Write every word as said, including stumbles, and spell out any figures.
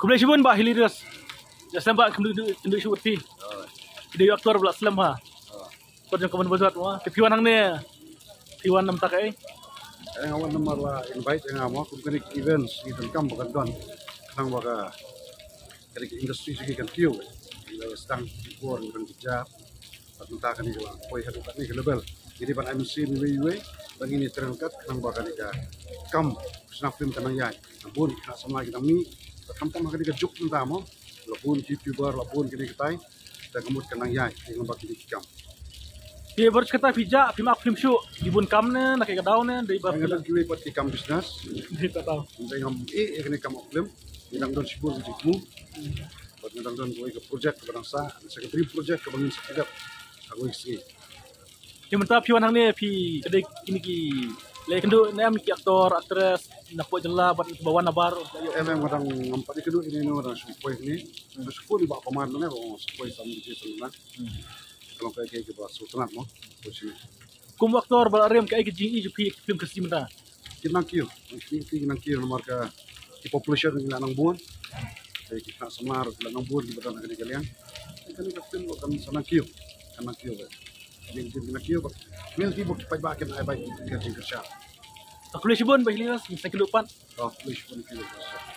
Khublei shibun Bah Hilarious. Ïa slem Bah, kynduh kynduh shuh ti. Ki dei actor ba la slem ha. Actor jong ka Mon Bajot mo. Te phi wan hangne, phi wan namar kaei? Nga wan namar la invite ïa nga mo, kum kane ka event ngi donkam ba kan don, khnang ba ka, kane ka industry jong ngi kan kiew. Ngi la sdang ki por ngi donkam jia. Bad mynta kane ka la poi haduh katne ka level. Ngi dei ban ai mynsiem iwei iwei ba ngin ïa trei ryngkat khnang ba kane ka kam shna film kan nang ïaid. Bun ki khynnah samla ki dang mih, bad khamtam ha kane ka juk mynta mo, la bun ki YouTuber, la bun kine kitai. Te ka mut kan nang ïaid, te ngam ba kine ki kam. Te baroh kata phi jah, phi map film shuh, dei bun kam ne, na kaei ka daw ne, dei ba. Nga dang kiwei pat ki kam business. Dei ka daw. Nga ngam ïeh ïa kane ka kam film. Nga dang don shibun ki jingthmu. Bad nga dang don kawei ka project kaba dang sah, sa ka dream project kaba ngin sa pynlong ha kawei ka sngi. Te mynta phi wan hangne phi ka dei kine ki leh kynduh ne em ki actor, actress na pdeng jylla bad kiba wan nabar? Em em, nga dang ngam pat ïa kynduh ïa ino, nga dang shu poi hangne. Nga shu phone ïa Bah Paman ne, ba nga shu poi sam di sam na. Ka long kaei kaei kaba sngewtynnat mo. Poi shane. Kum actor ba la rim, kaei ka jingïohi jong phi ïa ki film Khasi mynta? Ki nang kiew, ki, ki nang kiew namar ka, ki population ki la nang bun. Te ki khynnah samla ruh ki la nang bun kiba don ha kane ka liang. Te kane ka film ruh kan sa nang kiew, kan nang kiew bha. Ki jing ki nang kiew bha. Mel ki bok ki paidbah kin ai bai ki jingkyrshan. Khublei shibun Bah Hilarious, ngin sa kynduh pat. Khublei shibun Bah Hilarious.